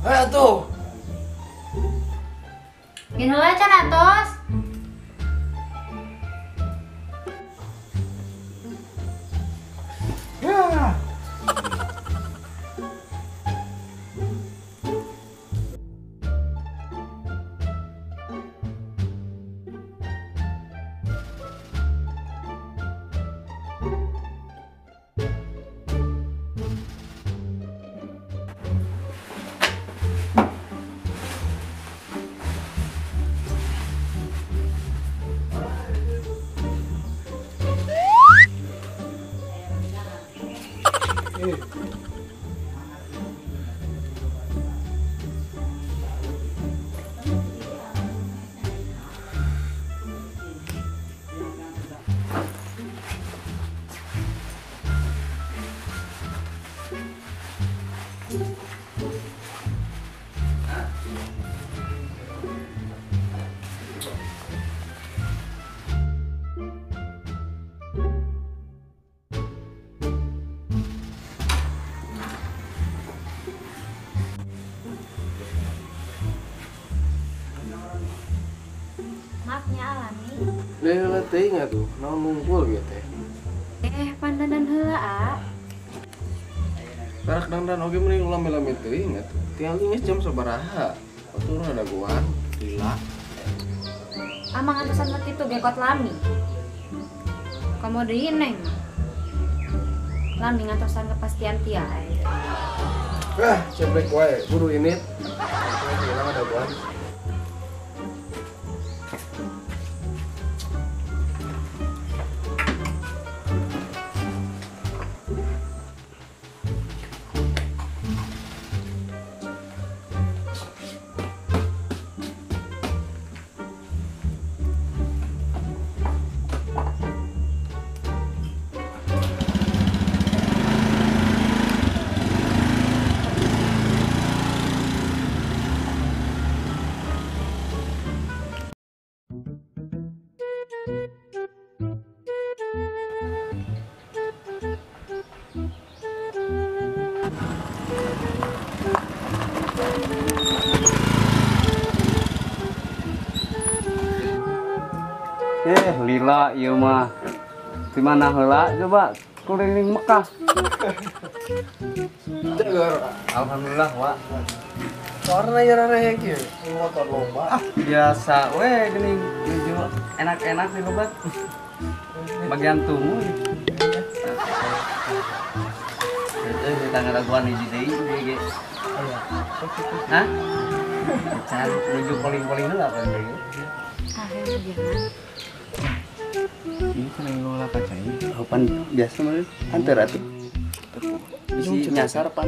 Ayo tuh. Gini heula can atos. Ya. Maafnya alami. Leula teuing atuh, naon nungkul ieu teh. Pandandan heula, A. Tarak dandan oge mending lami-lami teuing atuh. Tinggal geus jam sabaraha. Atuh ada dagoan, lila. Amang antosan mah kitu gekot lami. Komo deui neng. Lami ngantosan kepastian tiai. Ah, ceblek wae, buru ini. Hilang dagoan. Lila ieu mah. Di mana heula coba keliling Mekah. Alhamdulillah, Wak. Warna ya rareh kieu, motor lomba. Ah, biasa we geuning nuju enak-enak di lebat. Bagian tumu. Itu kita ngadaguan hiji deui ge. Hah? Can nuju poling-poling heula kan deui. Ah, biasa. Ini kan yang nolak kaca ini. Oh, pan biasa mah anter atuh. Bisi nyasar pan.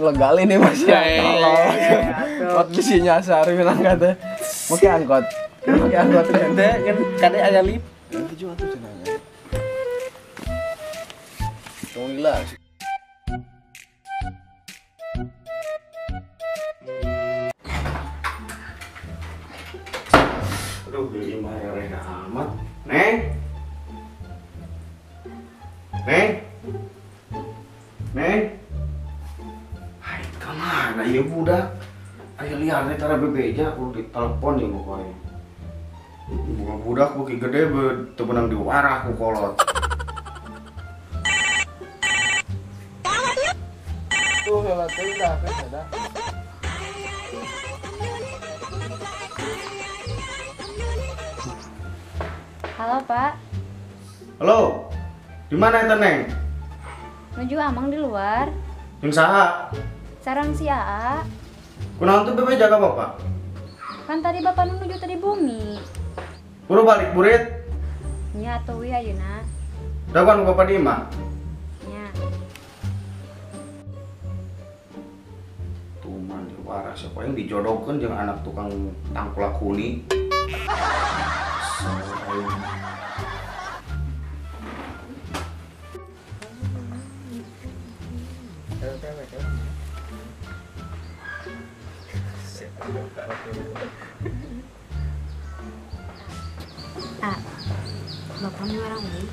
Legal ini Mas ya. Tolong. Bisi nyasar bilang kata. Make angkot. Make angkot teh kan kade aya lip. Tujuh atuh cenah. Tong lila. Aduh, beli mah rereh amat. Neng. Neng. Neng. Hai, kemana ieu budak? Aya liar teh tara bebeja kudu ditelepon ieu pokoknya. Bunga budak beuki gede teu meunang diwarah ku kolot. Tuh heula teh dah dah. Halo, Pak. Halo. Di mana eta, Neng? Nuju Amang di luar. Jeung saha? Sareng si AA. Kunaon teu bebeja ka Bapak? Kan tadi Bapak nu nuju tadi bumi. Buru balik burit. Nya atuh we ayeuna. Dagoan ku Bapak di imah. Nya. Tuman diwarah siapa yang dijodohkeun jeung anak tukang tangkulak huni. Ah, bapak ini orang ini.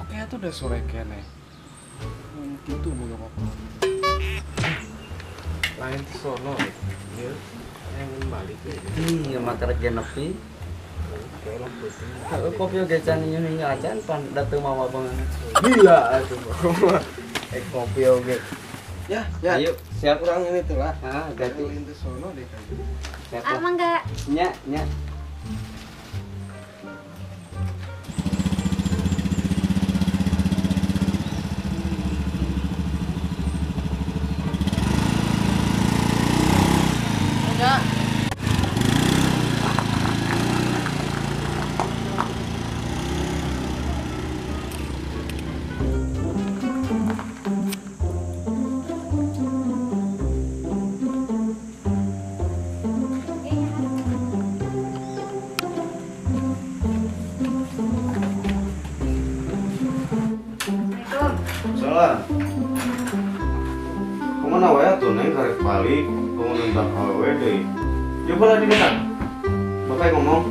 Oke, itu udah sore kene. Gitu mau apa? Lain di sono. Dia yang balik ya. Iya, maka genepi. Kalau kopi oge can nyu acan pan datu mawa banget. Gila atuh. Kopi oge. Ya, ya. Ayo, siap kurang ini tuh lah. Ah, ganti. Lain di sono deh kan. Ah, mangga. Nya, nya. Salah. Kemana wae atuh neng karek balik, kamu nentang awewe deui. Coba lah didekat. Bapak ngomong.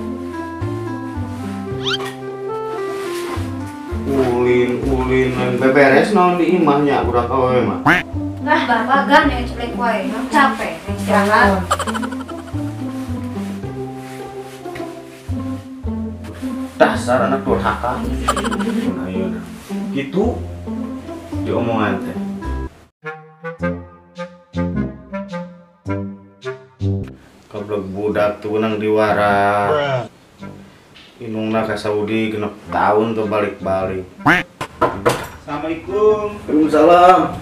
Ulin beberes naon di imahnya budak awewe mah. Nah, bapak gan yang ceplek wae, capek, istirahat. Dasar anak durhaka. Nah, iya. Gitu diomongan teh. Goblok budak tuh nang diwara. Inungna ka Saudi 6 tahun tuh balik-balik. Assalamualaikum. Waalaikumsalam.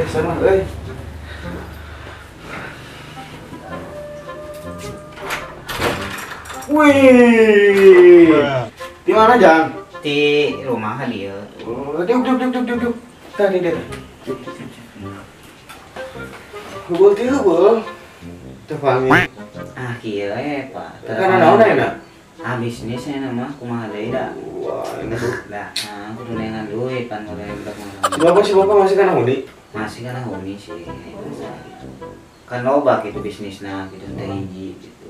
Sama euy. Wih. Di mana, Jang? Di rumah kan dia. Oh, diuk. Tadi dia. Hubul ti hubul. Teu pamit. Ah, kieu we, Pak. Kana naon ayeuna? Ah, bisnis nya mah kumaha deui da. Wah, ini tuh. Lah, kudu neangan duit pan mulai budak mah. Si bapak masih kana huni? Masih kana huni sih. Kan loba gitu bisnisna gitu teh hiji gitu.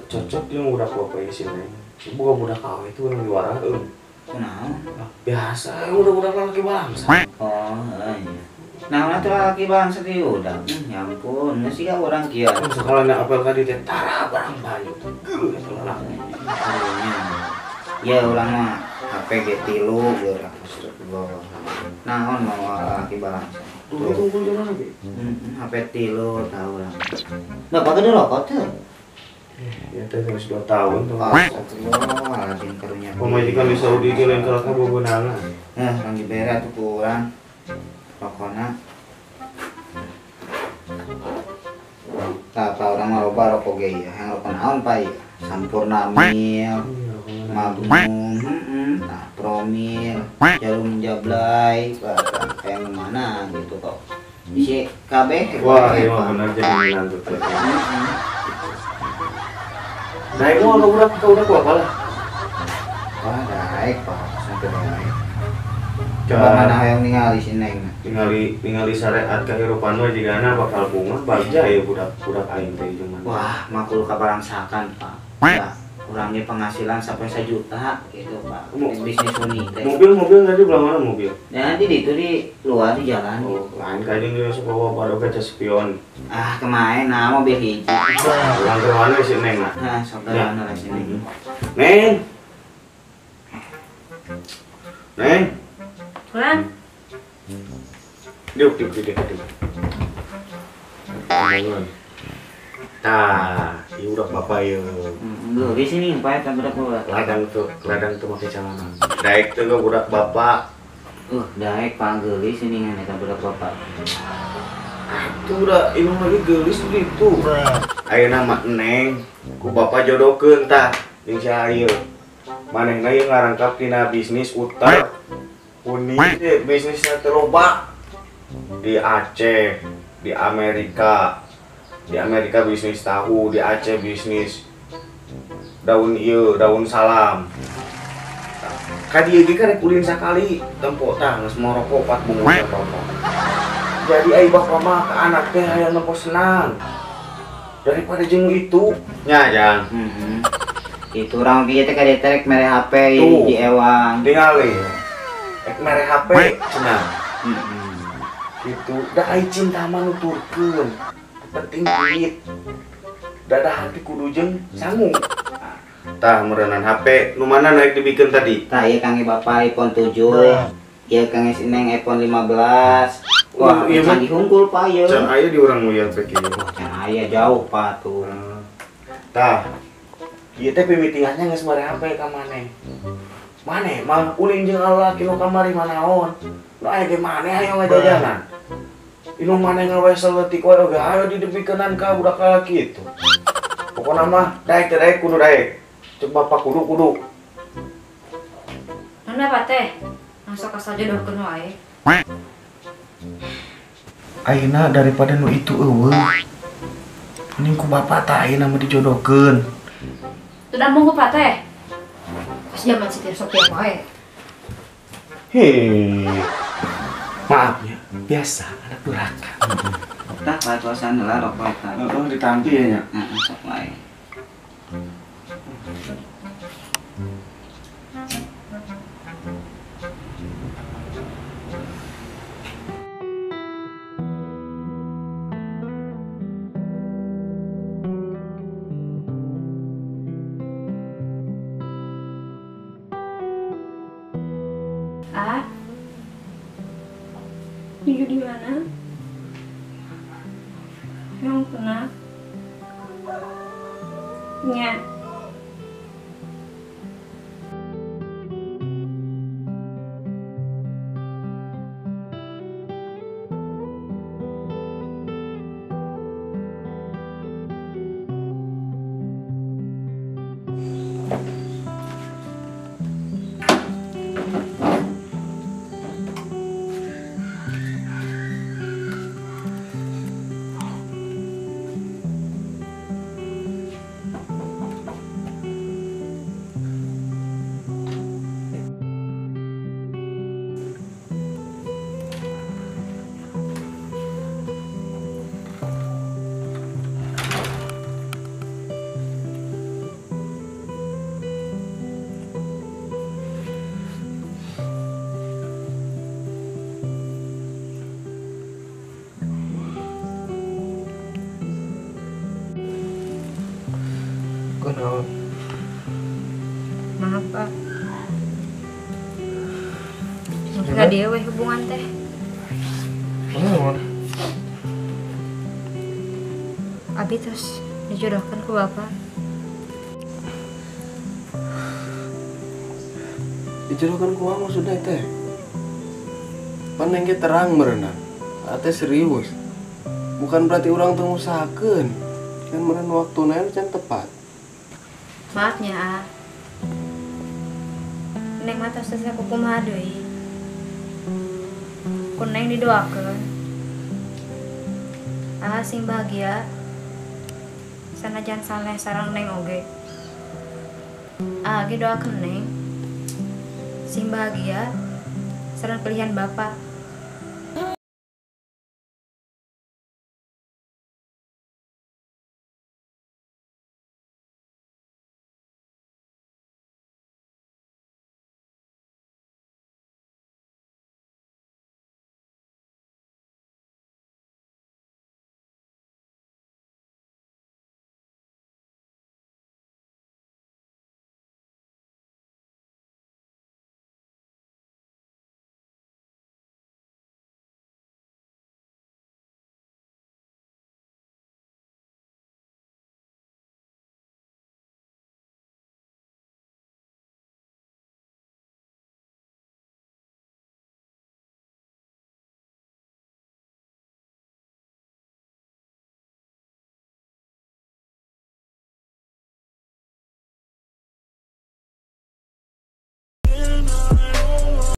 Cocok jeung budak bapak ieu sih, Neng. Bukan budak awe itu yang diwara euy. Kunaon? Biasa, budak-budak laki bangsa. Oh, iya. Nah, ulah tuh laki bangsa di udah. Ya ampun, geus siga urang kieu. Sekolahna apel ka dieu teh tara barang banyu. Geuleuh eta lalaki. Ya urang mah HP ge 3 geurang. Naon mau laki bangsa. Tuh unggul jalan lagi. HP 3 tahu urang. Bapak gede rokok teh. Ya teh geus 2 tahun tuh. Astagfirullahaladzim karunya. Pamajikan di Saudi ge lain kalah ka bobonanan. Nah, urang dibere atuh ku urang. Rokona. Tah urang mah loba rokok ge ieu. Hayang rokok naon Pak ieu? Sampurna Mil, Magnum, tah Promil, Jarum Jablay, hayang mana gitu kok. Bisi kabeh. Wah, ieu mah bener jadi menantu teh. Daek mau ke budak apa lah? Wah, daek Pak, sampai daek. Coba mana hayang ningali si Neng. Ningali syariat kehidupan mah jigana bakal bunga bagja ya budak aing teh cuman. Wah, makul kabarangsakan, Pak. Ya, kurangnya penghasilan sampai 1 juta gitu, Pak. Bisnis uni teh. Mobil tadi belah mana mobil? Ya, nanti di itu di luar di jalan. Oh, lain kali dia sok bawa pada kaca spion. Ah, kemarin nah mobil hiji. Urang ke mana si Neng lah? Nah, sok ke mana si Neng. Neng. Neng. Pulang. Diuk. Tah, ieu udah bapak ieu. Di sini Pak eta budak bapak. Ladang tuh make celana. Daek teh budak bapak. Daek panggeulis ini ngan eta budak bapak. Atuh udah ieu mah geulis ditu. Ayeuna mah Neng ku bapak jodohkeun tah jeung si ieu. Manehna ieu ngarangkap tina bisnis utar. Uni bisnisnya terloba di Aceh, di Amerika. Di Amerika bisnis tahu, di Aceh bisnis daun ieu, daun salam. Ka dieu ge kan kulin sakali tempo tah geus maroko 4 bungkus bapak. Jadi ai bapak mah ka anak teh hayang nempo senang. Daripada jeung itu nya jang. Itu urang kieu teh ka diterek mere HP di ewang. Tingali. Ek mere HP cenah. Gitu, da ai cinta mah nuturkeun. Penting duit. Dadah hati kudu jeung sangu. Tah meureunan HP nu mana naik dibikeun tadi? Tah ieu kangge bapak iPhone 7. Ieu kangge si Neng iPhone 15. Wah, ieu mah canggih unggul Pak ieu. Can aya di urang nu ieu teh kieu. Wah, can aya jauh Pak tuh. Tah. Ieu teh pimitingannya geus mere HP ka maneh. Maneh mah ulin jeung lalaki nu kamari manaon. Nu aya ge maneh hayo ngajajanan. Inu maneh ngawesel leutik wae oge hayo didepikeunan ka budak lalaki itu. Pokona mah daek teh daek kudu daek. Cek bapak kudu kudu. Naon apa teh? Langsung kasal jodohkeun wae. Ayeuna daripada nu itu eueuh. Mending ku bapak tah ayeuna mah dijodohkeun. Teu dambung ku pak teh. Pas zaman si teh sok wae. Hei. Maaf ya, biasa anak durhaka. Tah patuasan heula rokok eta. Heeh, ditampi ya nya. Heeh, sok wae. Ah, tuju di mana? Emang pernah? Nya. Kunaon? Maaf, Pak. Nggak dia weh hubungan teh. Kunaon? Abi terus dijodohkan ke bapak. Dijodohkan ku maksudnya teh? Pan neng ge terang meureunan. Ate serius. Bukan berarti urang teu ngusahakeun. Kan meureun waktuna can tepat. Maafnya, A. Neng mah tos teh kumaha deui. Ku neng didoakeun. Ah sing bahagia. Sanajan saleh sareng neng oge. Ah ge doakeun neng. Sing bahagia sareng pilihan bapak.